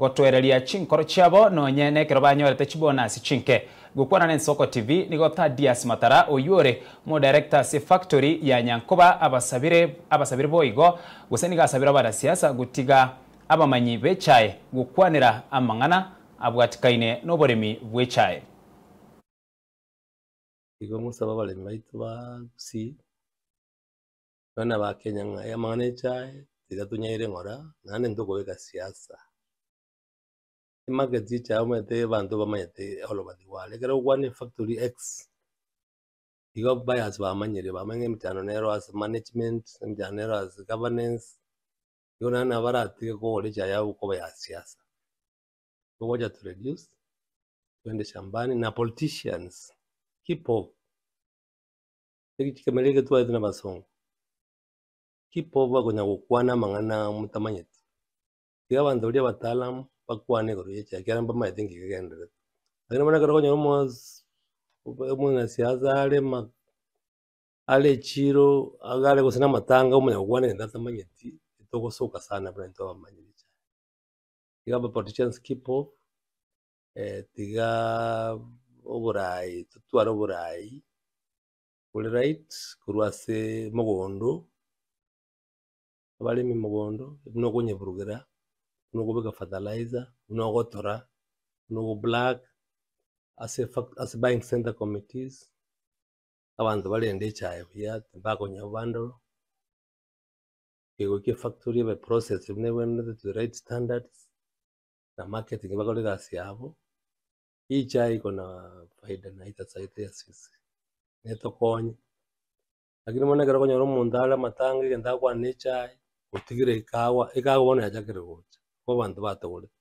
Gotoereria chinkoro chiabo nonye nekero banyorete chibonasi chinke. Gokwana n'Ensoko TV, nigo Thaddeus Matara oyio ore omodirector ase efactory ya Nyankoba abasabire abasabire boigo gose nigo asabire abanasiasa gotiga abamanyi b'echae gokwanera amang'ana abwatikaine noboremi bw'echae. Igo ngosaba abaremi baito ba Gusii, nonya na ba Kenya ng'a amang'ana echae tiga tonyaire ng'ora naende ntokobeka siasa. Emarket ya echae omanyete abanto bamanyete all over the world, ekero ogokwana efactory X, igo buyers bamanyire, bamanyire ng'a emechando nero ase management, emechando nero ase governance, igo naende nabo baratige kogora echae yabo koba ya siasa. Togocha to reduce, twende shambani na politicians keep off. Egechikamera eke twarete na abasongo, keep off bakonya gokwana amang'ana motamanyeti. Tiga abanto baria abataalamu bakwane igoro ye echae ekiagera mbamaete nki kegendererete. Lakini bono ekero okonyora omos omonasiasa are ma are echiro iga are gose na amatanga omanya gokwana egento atamanyeti, togosoka sana buna intwe abamanyire echae. Tiga aba politicians keep off, tiga oborai totware oborai bore right korwa ase mogondo. Abaremi mogondo, buna okonyeburugera, buna okobeka fertilizer, buna ogotora, buna okoblack, ase fac- ase buying center committees, abanto barende echae buya tibakonya bandle, kegoika efactory ebe processed buna ebwenerete to the right standards, na marketing bakore egasi yabo, echae iko na faida na itasaidia sisi, netokonye. Lakini bono ekero okonyora omonto are amatanga egento agokwana ne echae, otigire ekawa, ekawa bono yachakire gocha, nigo abanto batogorete.